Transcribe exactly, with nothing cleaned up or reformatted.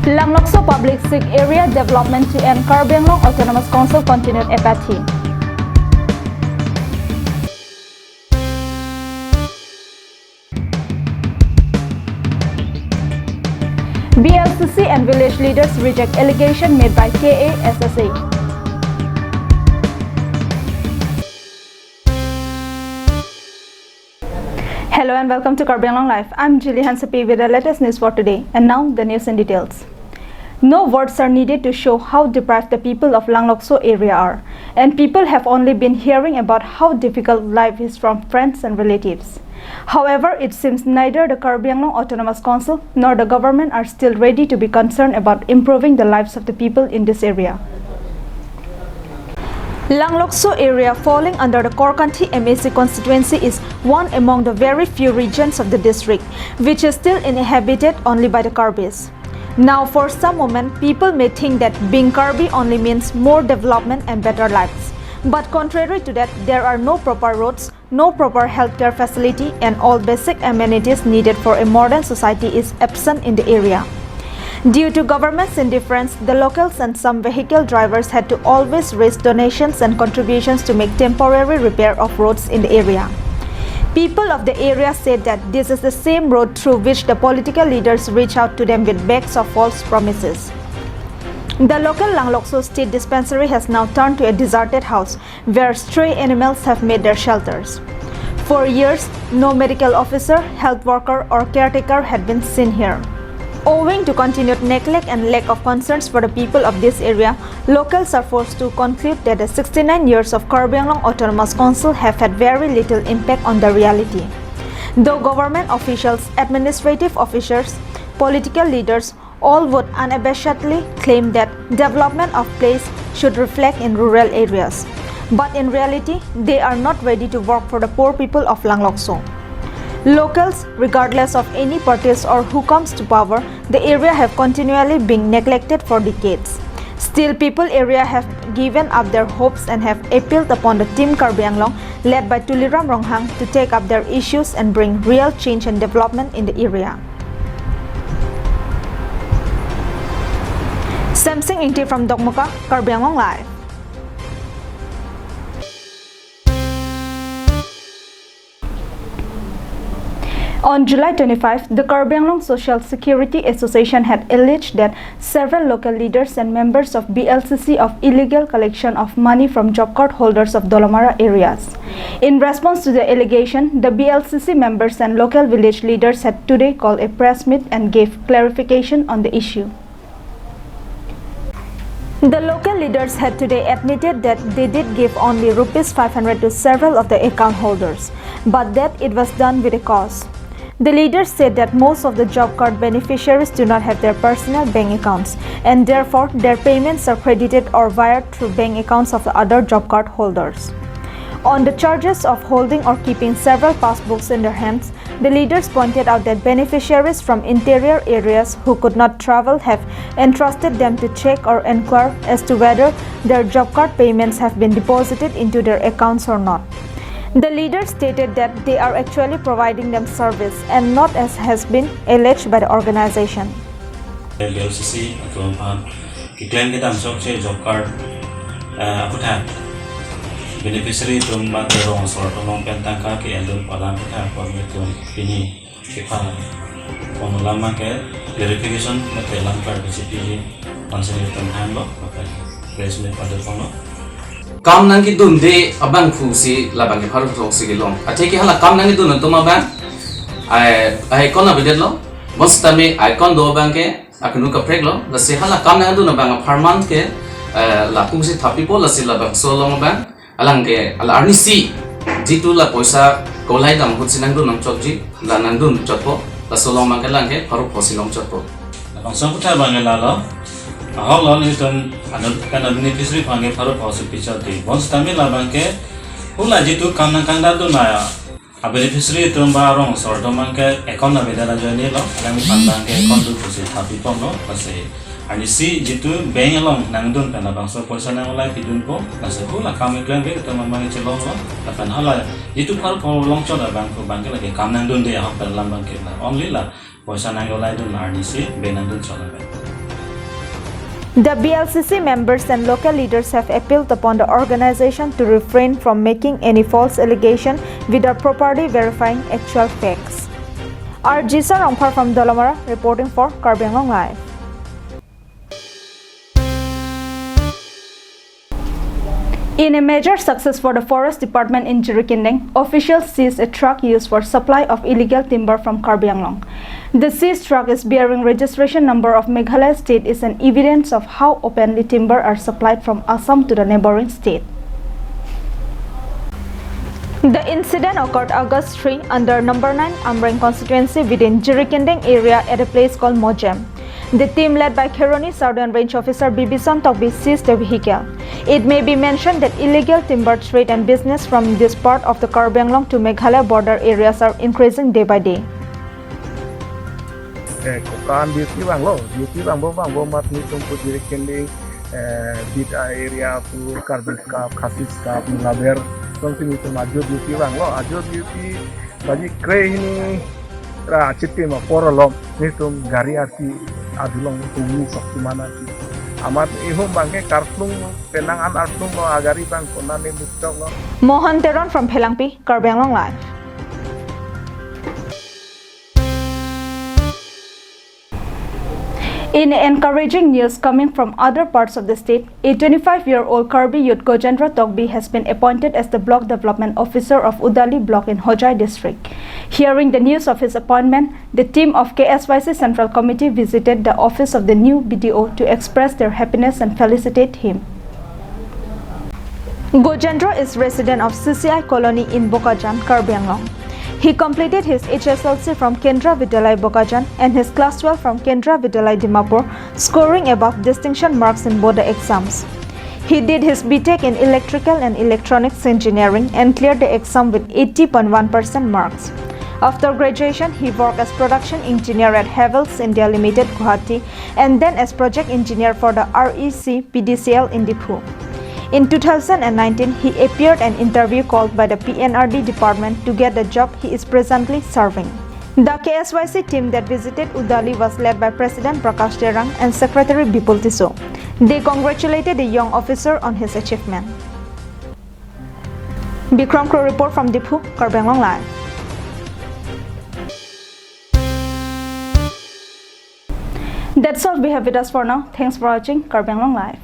Langlokso public seek area development to end, Karbi Anglong Autonomous Council continued apathy. B L C C and village leaders reject allegation made by K A S S A. Hello and welcome to Karbi Anglong Live. I'm Julie Hansepi with the latest news for today. And now the news in details. No words are needed to show how deprived the people of Langlokso area are, and people have only been hearing about how difficult life is from friends and relatives. However, it seems neither the Karbi Anglong Autonomous Council nor the government are still ready to be concerned about improving the lives of the people in this area. Langlokso area, falling under the Korkanthi M A C constituency, is one among the very few regions of the district which is still inhabited only by the Karbis. Now, for some moment, people may think that being Karbi only means more development and better lives. But contrary to that, there are no proper roads, no proper healthcare facility, and all basic amenities needed for a modern society is absent in the area. Due to government's indifference, the locals and some vehicle drivers had to always raise donations and contributions to make temporary repair of roads in the area. People of the area said that this is the same road through which the political leaders reach out to them with bags of false promises. The local Langlokso State Dispensary has now turned to a deserted house where stray animals have made their shelters. For years, no medical officer, health worker, or caretaker had been seen here. Owing to continued neglect and lack of concerns for the people of this area, locals are forced to conclude that the sixty-nine years of Karbi Anglong Autonomous Council have had very little impact on the reality. Though government officials, administrative officers, political leaders, all would unabashedly claim that development of place should reflect in rural areas. But in reality, they are not ready to work for the poor people of Langlokso. Locals, regardless of any parties or who comes to power, the area have continually been neglected for decades. Still, people area have given up their hopes and have appealed upon the Team Karbi Anglong, led by Tuliram Ronghang, to take up their issues and bring real change and development in the area. Samsing Ingti from Dokmoka, Karbi Anglong Live. On July twenty-five, the Karbi Anglong Social Security Association had alleged that several local leaders and members of B L C C of illegal collection of money from job card holders of Dolamara areas. In response to the allegation, the B L C C members and local village leaders had today called a press meet and gave clarification on the issue. The local leaders had today admitted that they did give only rupees five hundred to several of the account holders, but that it was done with a cause. The leaders said that most of the job card beneficiaries do not have their personal bank accounts, and therefore their payments are credited or wired through bank accounts of the other job card holders. On the charges of holding or keeping several passbooks in their hands, the leaders pointed out that beneficiaries from interior areas who could not travel have entrusted them to check or inquire as to whether their job card payments have been deposited into their accounts or not. The leaders stated that they are actually providing them service and not as has been alleged by the organization. B L C C atum aphan keklem kedam chokche job card, eh, aputhak beneficiary atum mate rong asor atum along pen tangka ke-endun padam aputhak apot nelitum pini kepha pon alam abangke clarification mate alam klar B J P ji pansi nelitum hanglo, mate press meet pado ponlo. Kam nangkedunde abangphu si labangke pharo throksi kelong. Atheke hala kam nangkedun atum abang ai, ai kon avedetlo. Bonsitame ai kon do abangke akenu kapreklo. Lasi hala kam nangkedun abang apharman ke, eh, lapu si thapipo, lasi labangso along abang. Alangke, hala arnisi, jitu la poisa kolai dam ahut si nangdun nangchotji, la nangdun chotpo, laso along abangke alangke pharo pho si longchotpo. Labangso aputhak abangke lalo, ahok lo nelitum anut pen a-beneficiary aphan ke pharo pho si pichotji. Bonsitame labangke, hula jitu kam nangkangdadun a, a-beneficiary atum ba arong asor atum abangke account avedet ajoine lo, alangphan abangke account do pusi thapi ponlo, lasi arnisi jitu bank along nangdun pen labangso poisa nang-olai pidunpo, lasi hula kam keklem ke atum abangke chelonglo, lapen hala jitu pharo pho longchot abangphu abangke lake kam nangdunde ahok pen alam abangke la, only la poisa nang-olaidun arnisi bank nangdun chot abang. The B L C C members and local leaders have appealed upon the organization to refrain from making any false allegation without properly verifying actual facts. R J Sarongphar from Dolamara reporting for Karbi Anglong Live. In a major success for the Forest Department in Jirikindeng, officials seized a truck used for supply of illegal timber from Karbi Anglong. The seized truck is bearing registration number of Meghalaya State is an evidence of how openly timber are supplied from Assam to the neighboring state. The incident occurred August three under number nine Amreng constituency within Jirikindeng area at a place called Mojem. The team led by Kheroni Southern Range Officer Bibison Tokbi seized the vehicle. It may be mentioned that illegal timber trade and business from this part of the Karbi Anglong to Meghalaya border areas are increasing day by day. Eh, kokan duty vanglo, duty vangbo vangbo amat netum pu Jirikindeng, eh, bit a-area pu Karbi Scout, Khasi Scout, Nungaber, tong si netum ajo duty vanglo, ajo duty baji kre hini ra chitim apor along netum gari arti adulong tungni sok tumana si. Amat ihum bangke karplung penang an arplung lo agari bang kona ne mukchoklo. Mohan Teron from Phelangpi, Karbi Anglong Live. In encouraging news coming from other parts of the state, a twenty-five-year-old Karbi youth Gojendra Tokbi has been appointed as the Block Development Officer of Udali Block in Hojai District. Hearing the news of his appointment, the team of K S Y C Central Committee visited the office of the new B D O to express their happiness and felicitate him. Gojendra is resident of C C I Colony in Bokajan, Karbi Anglong. He completed his H S L C from Kendra Vidyalaya Bokajan and his class twelve from Kendra Vidyalaya Dimapur, scoring above distinction marks in both the exams. He did his B Tech in Electrical and Electronics Engineering and cleared the exam with eighty point one percent marks. After graduation, he worked as production engineer at Havells India Limited, Guwahati, and then as project engineer for the R E C P D C L in Diphu. In two thousand and nineteen, he appeared an interview called by the P N R D department to get the job he is presently serving. The K S Y C team that visited Udali was led by President Prakash Terang and Secretary Bipul Tisso. They congratulated the young officer on his achievement. Bikram Kro report from Diphu, Karbi Anglong Live. That's all we have with us for now. Thanks for watching Karbi Anglong Live.